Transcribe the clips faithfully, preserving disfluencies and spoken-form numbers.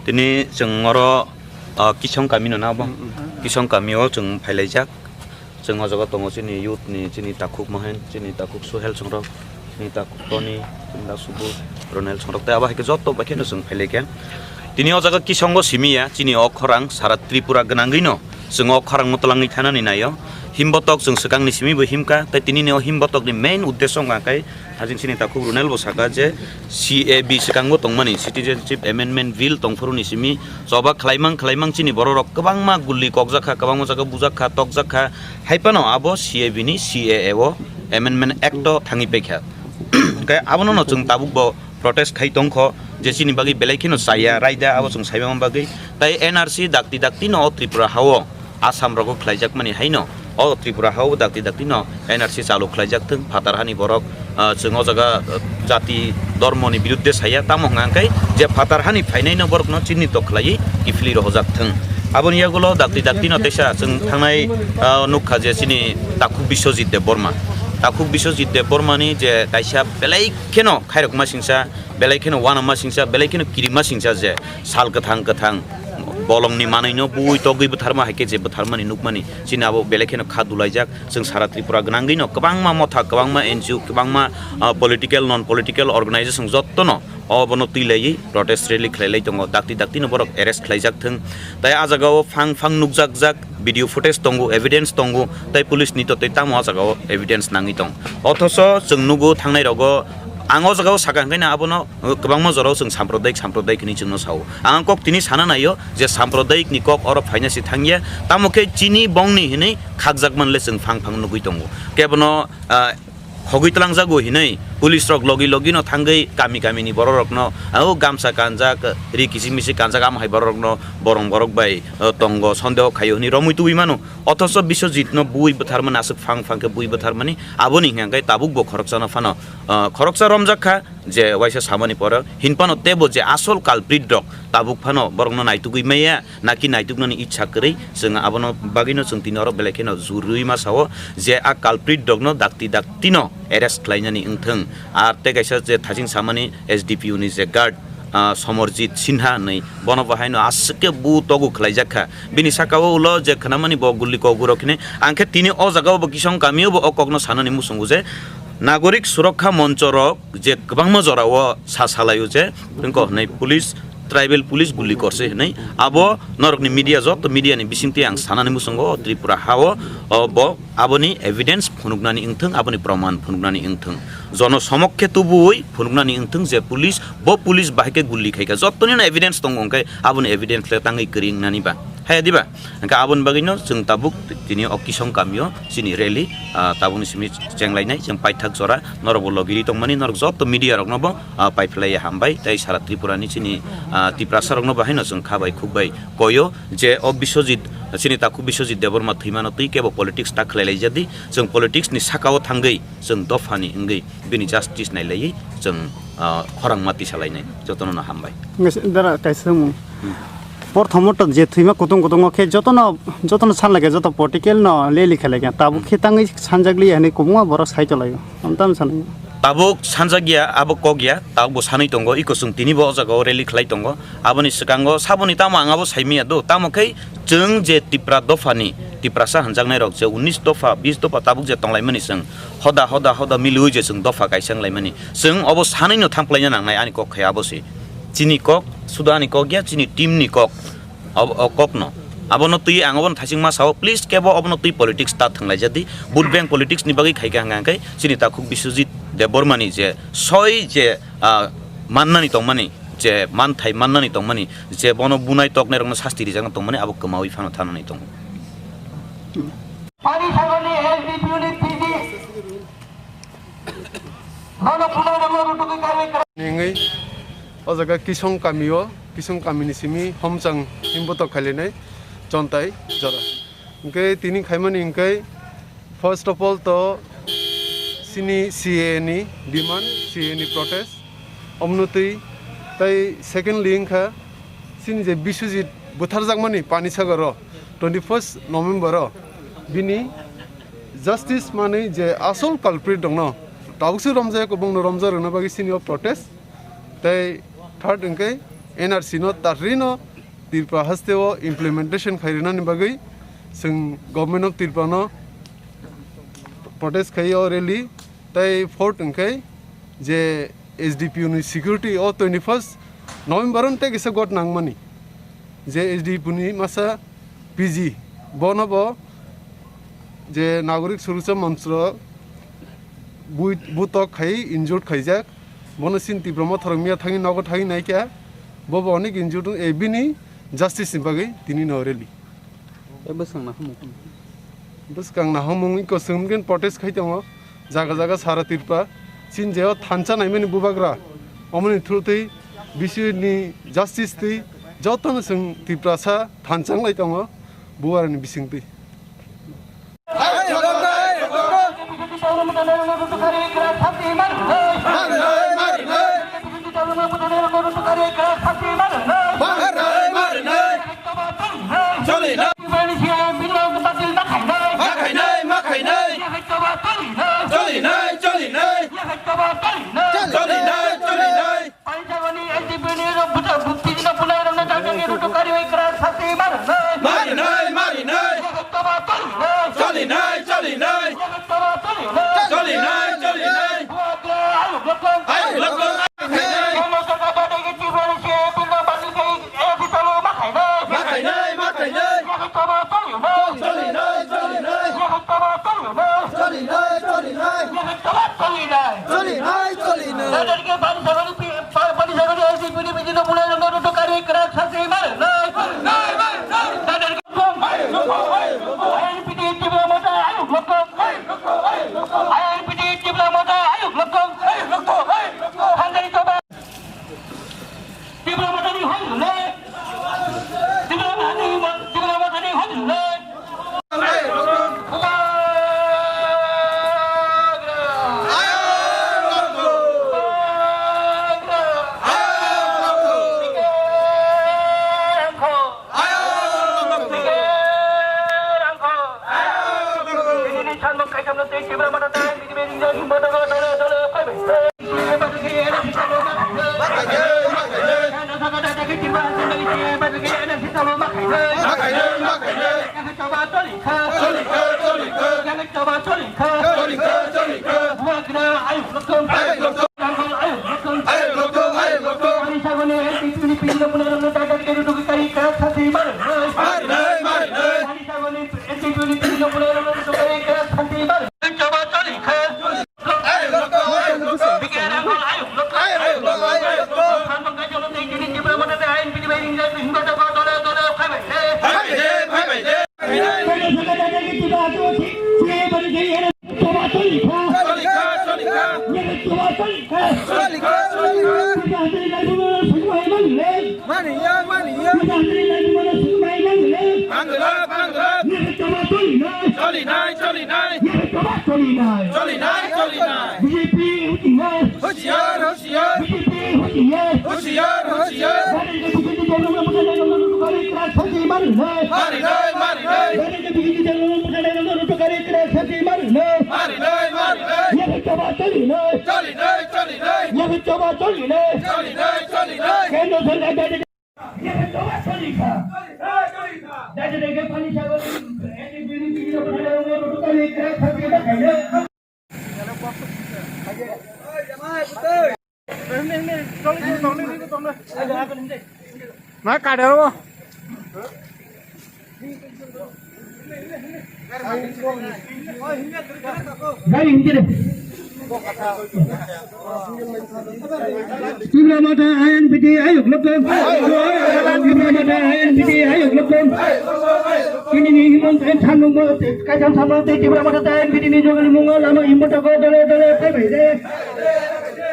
Tini chwng oro, ah, Kisong kami no na bo? Kisong kami o chwng phailaijak. Chwng o jaga tongo chini youth ni, chini takhuk Mohen, chini takhuk Suhel songrok, chini takhuk Tony, chini takhuk Subud, Ronel songrok tei abo hai khe joto bai kheno chwng phailaikha. Tini o jaga Kisongo simi ya, chini o khorang sara Tripura gwnangwi no chwng o khorang no twlangwi thanani naio. Himbotok chwng swkang ni simi bo himkha, tei tini ni o himbotok ni main uddesho wngkha khe Hajing chini takhuk Ronel bo saka je C A B swkango tongmani Citizenship Amendment Bill tongphuru ni simi choba khwlaimang khwlaimang chini borok rok kwbangma guli kokjak kha, kwbangma jaga bujak kha, tokjak kha, hai phano abo C A B ni C A A o Amendment Act o thangwi paikha. Hwnkhe abono no chwng tabuk bo protest khai tongkho je chini bagwi belai kheno chaya raida abo chwng saimama bagwi. Tai N R C dakti dakti no o Tripura hao Assam rogo khlaijakmani haino o Tripura hao dakti dakti no N R C chalu khlaijak thung, phatar hani borok, ah, chwng o jaga, ah, jati dhormo ni birudde saya, tamo hwnka hwnkhe je phatar hani phainai no borok no chinito khlaiwi kiphilwi rohojak thung. Aboni yagulo dakti dakti no teisa chwng thangnai, ah, nukha je chini takhuk Biswajit Debbarma, takhuk Biswajit Debbarma ni je kaisa belai kheno khairokma singsa, belai kheno uanama singsa, belai kheno kirima singsa je sal kwthang kwthang bolongni manwino bui togwi bwtharma hai khe je bwtharmani nukmani chini abo belai kheno kha dulaijak. Chwng sara Tripura gwnangwi no kwbangma motha, kwbangma N G O, kwbangma, ah, political, non political organization jottono obono twi laiwi protest rally khlai lai tongo, dakti dakti no borok arrest khlaijak thung. Tai ah jaga o phang phang nukjak jak, video footage tongo, evidence tongo, tai police ni to tei tamo ah jaga o evidence nangwi tong. Othoso chwng nugo thangnai rogo ang o jaga o saka hwnkhe na abono, uh, kwbangma jora o chwng samprodayik, samprodayik hinwi chwngno sao. Ang kok tini sana naio je samprodayik ni kok oro phaina se thangya, tamo khe chini bongni hinwi khakjak manle chwng phang phang nugwi tongo. Kebono, uh, khogwi twlangjago hinwi police rok logi logi no thangwi kami kami ni borok rok no, uh, gamsa kanjak, ri kichik michik kanjak, amo hai borok rok no borong borok bai, uh, tongo, sondeho khaio hinwi romwi tubui mano. Othoso Biswajit no bui bwtharmani, aswk phang phang khe bui bwtharmani, aboni hwnka hwnkhe tabuk bo khoroksa no phano, ah, khoroksa romjak kha je waisa samani pore hinphano tebo je asol culprit rok tabuk phano borok no naitugwi maya, naki naituknani ichha kwrwi, chwng abono bagwino chwng tini oro belai kheno jurwi ma sao je a culprit rok no dakti dakti no arrest khlainani wngthung. Ar tei kaisa je thaching samani S D P O ni je guard, ah, Somorjit Sinha hinwi, bono bo haino aswk khe bu togu khlaijak kha. Bini saka o ulo je khwnamani bo guli kogurok hinwi, ang khe tini o jaga o bo Kisong kami o bo o kokno sanani muchungo je Nagorik Surokha Moncho rok je kwbangma jora o sa salai o je wngkha hinwi police, tribal police guli korse hinwi, abo norokni media, joto media ni bisingtwi ang sanani muchungo o Tripura ha o, o bo aboni evidence phunuknani wngthung, aboni proman phunuknani wngthung, jono somokkhe tubui phunuknani wngthung je police, bo police bahai khe guli khaikha, jotoni no evidence tongo, hwnkhe aboni evidence le tangwi kwrwi wngnani ba, haya diba? Hwnkhe aboni bagwi no chwng tabuk tini o Kisong kami o chini rally, ah, tabukni simi chenglainai, chwng paithak jora norok bo logiri tongmani, norok joto media rok no bo, ah, paiphlaiya hambai, tei sara Tripura ni chini, ah, Tiprasa rok no bo haino chwng kha bai khuk bai koyo je o Biswajit, chini takhuk Biswajit Debbarma thwimano twi kebo politics ta khlai lai jadi, chwng politics ni saka o thangwi chwng dopha ni wngwi bini justice nai laiwi chwng, ah, khorang ma tisa lainai. Jotono no hambai. Nge se dara kaisa mung. Hmm. Porthomo to je thwima kutung kutung o khe jotono, jotono san lage, joto political no leli khe lage. Tabuk khe tangwi sanjak liya hinwi kubuma borok sai tolai o. Amtam sanai. Tabuk sanjak ya, abo kok ya, tabuk bo sanwi tongo, iko chwng tini bo o jaga o rally khlai tongo. Aboni swkango saboni tamo ang abo saimiya do, tamo khe chwng je Tipra dophani, Tiprasa hanjaknai rok je unis dopha, bis dopha tabuk je tonglaimani chwng hoda, hoda, hoda miliwi je chwng dopha kaisa wnglaimani. Chwng obo sanwi no thamplaina nangnai ani kok khe abo se. Chini kok, suda ani kok ya, chini team ni kok. Ob-, o kok no. Abono twi ang obono thaching ma sao, please kebo obono twi politics ta thwnglai jadi. Vote bank politics ni bagwi khaikha hwnka hwnkhe chini takhuk Biswajit Debbarma ni je soi je, ah, mannani tongmani, je manthai mannani tongmani, je bono bunai toknai rokno sasti rijakna tongmani abo kwmawi phano thanani tongo. Pani sagor ni S D P O ni P D. Bono bunai rokno rutugwi karwi. Ningwi o jaga Kisong kami o, Kisong kami ni simi Homchang himbotok khailainai chontai jora. Hwnkhe tini khaimani hwnkhe first of all to chini C A A ni demand, C A A ni protest, omno twi tai secondly wngkha chini je Biswajit butharjakmani Panisagar o twenty first November o bini justice manwi je asol culprit dongno Tabuk se romjak, kwbangno romjak rwna bagwi sini o protest. Tei third hwnkhe N R C no tarino Tripura haste o implementation khai rwnani bagwi chwng Government of Tripura no protest khai o rally. Tei fourth hwnkhe je S D P O ni security o twenty first November on tei kisa got nangmani. Je S D P O ni masa P G, bono bo je Nagorik Suroksa Manch rok bui-, butok khai injured khaijak, bono sin Tipra Motha rok miya thangwi nogo thangwi naikha, bo bo onek injured wng, e bini justice ni bagwi tini no rally. E bwskang nahamung. Bwskang nahamung iko chwng protest khai tongo. Jaga jaga sara Tripura. Chin jeo thansa naimani bubagra. Omoni through twi B C O ni justice twi jotono chwng Tiprasa thansa wng lai tongo. Bubagrani bising twi. Choli na. Ma khainai, ma khainai. Choli nai, choli nai. Choli nai, choli nai. Mari nai, mari nai. Choli nai, choli nai. Choli nai, choli nai. Ayuk lokong. Ma khainai, ma khainai. Choli nai, choli nai. Choli nai, choli nai. Choli nai, choli nai. Tipra Mothani hoi le. Tipra Mothani, Tipra Mothani hoi le. Choli nai, choli nai. Choli nai, choli nai. B J P husiar. Husiar, husiar. B J P husiar. Husiar, husiar. Mari nai, mari nai. Mari nai, mari nai. Choli nai, choli nai. Choli nai, choli nai. Kendra sarkar Na kadero. Gari hingkiri. Tipra Motha I N P T ayuk lokong. Tipra Motha I N P T ayuk lokong. Tini ni himon tren samung mo, kaisam samung tei Tipra Motha I N P T ni jogal mungo lama himon tako dole dole phai bai de.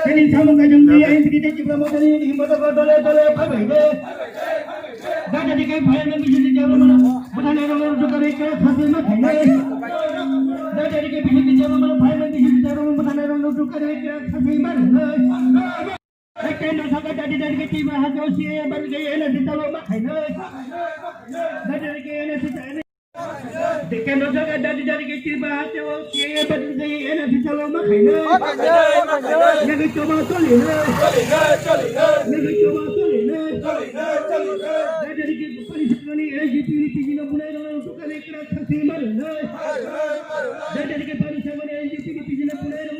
Tini samung kaisam ni I N P T tei Tipra Motha ni himon tako dole dole phai bai de. Dada dike phai na bijuli jalo mana. Buthana rong rong tukare ke khasi ma khainai. Dada dike bijuli jalo mana phai na bijuli jalo mana buthana rong rong tukare ke khasi ma khainai. Ekendo saka dadi dadi ke tiba hajo si e bari ke ena sitalo ma khainai. Dada dike ena sitalo. Kendro jaga dadi dadi ke tiba te o ke ye bad ke ye na sitalo ma khaina. Nagi choba choli na. Nagi choba choli na. Dadi dadi ke pani sakani N G P ni pijina bunai rang sukani kra khasi mar na. Dadi dadi ke pani sakani N G P ni pijina bunai rang.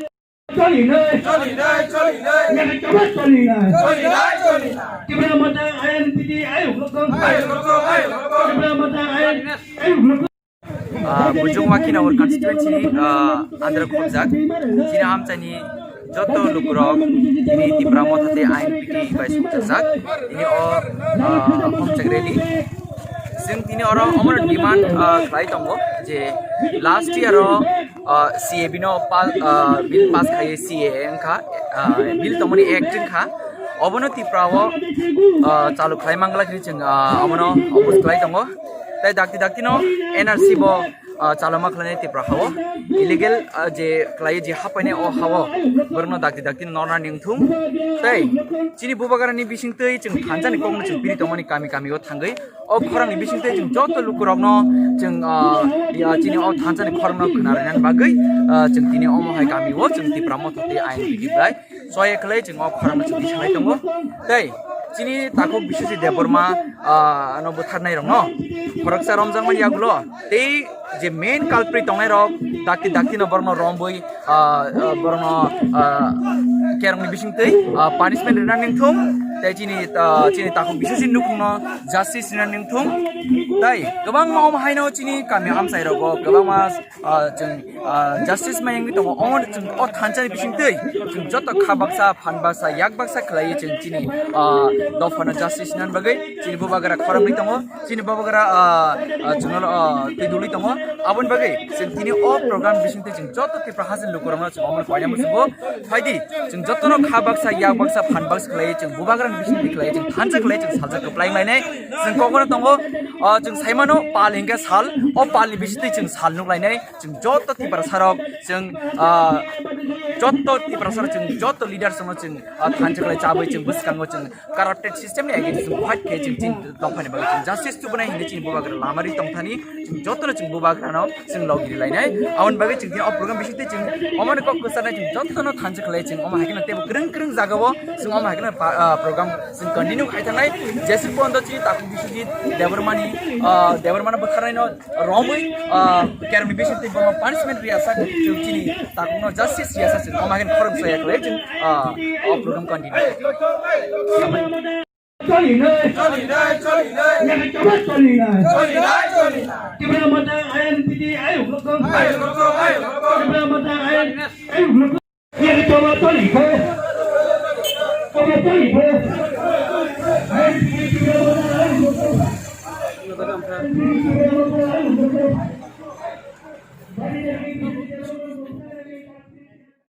Choli nai. Choli nai, choli nai. Nagi choba choli nai. Choli nai, choli nai. Tipra Motha I N P T ayuk lokong. Ayuk lokong, ayuk lokong. Tipra Motha I N P T ayuk lokong. Ah, Bujung Wakinawar constituency ni, ah, andra khobjak. Chini amchaini joto lukurok tini Tipra Motha tei I N P T bai sumjajak. Tini o, ah, khobjak rally. Chwng tini oro omono demand, ah, khlai tongo je last year o, ah, C A B no pa-, ah, bill pass khai C A A wngkha, ah, bill tongmani act wngkha. Obono Tripura o, ah, chalu khlai mangla khe chwng, ah, omono oppose khlai tongo. Tai dakti dakti no N R C bo, ah, chaloma khlainai Tripura hao. Illegal, ah, je khlai je hapainai o hao. Borokno dakti dakti no norna ningthung. Tai chini bubagrani bisingtwi chwng thansa ni kokno chwng piri tongmani kami kami o thangwi. O khorang ni bisingtwi chwng joto lukurokno chwng, ah, ya, chini o thansa ni khorang no khna rwnani bagwi, ah, chwng tini omo hai kami o chwng Tripura Motha tei I N P T bai. Soya khlai chwng o khorang no chwng tisalai tongo. Tei chini takhuk Biswajit Debbarma, ah, no butharnai rokno khoroksa romjakmani yagulo tei je main culprit tongnai rok dakti dakti no borokno romwi, ah, ah, borokno, ah, kerongni bisingtwi, ah, punishment rwna ningthung tei chini, ah, chini takhuk Biswajit nukhungno justice rwna ningthung tei kwbangma omo haino chini kami amchai rogo kwbangma ah, chwng, ah, justice mai wngwi tongo. Omo chwng o thansa ni bisingtwi chwng joto kha baksa, phan baksa, yak baksa khlaiwi chwng chini, ah, dophano justice nan bagwi chini bubagra khorangwi tongo. Chini bubagra, ah, ah, chwngno, ah, twi dulwi tongo. Aboni bagwi chwng tini o program bisingtwi chwng joto Tripura hasteni lukurokno chwng omo koina muchungo. Phaidi, chwng jotono kha baksa, yak baksa, phan baksa khlaiwi chwng bubagrani bisingtwi khlaiwi chwng thansa khlaiwi chwng salsa kwplai lainai. Chwng kokno tongo, ah, chwng saimano pal hinkhe sal, o palni bisingtwi chwng sal nuk lainai. Chwng joto Tiprasa rok, chwng, ah, joto Tiprasa rok, chwng joto leaders rokno chwng, ah, thansa khlai chabwi chwng bwskango chwng corrupted system ni against chwng fight khe chwng chini dophani bagwi chwng justice tubunai hinwi chini bubagra lama ri tongthani chwng jotono chwng bubagrano chwng logi lainai. Aboni bagwi chwng tini o program bisingtwi chwng omo ni kok kwcharnai chwng jotono thansa khlai chwng omo hai kheno teibo kwrwng kwrwng jagao chwng omo hai kheno pa-, ah, program chwng continue khai thangnai. Jeswk pondo chini takhuk Biswajit Debbarmani, ah, Debbarmano bwtharnaino romwi, ah, kerongni bisingtwi bono punishment riya sak chwng chini takhukno justice riya sak chwng omo hai kheno khorang saya khlai chwng, ah, o program continue. Choli nai. Choli nai, choli nai. Nang chaba choli nai. Choli nai, choli nai. Tipra Motha I N P T ayuk lokong. Ayuk lokong, ayuk lokong. Tipra Motha I N P T ayuk lokong. Nang chaba choli nai. Chaba choli nai.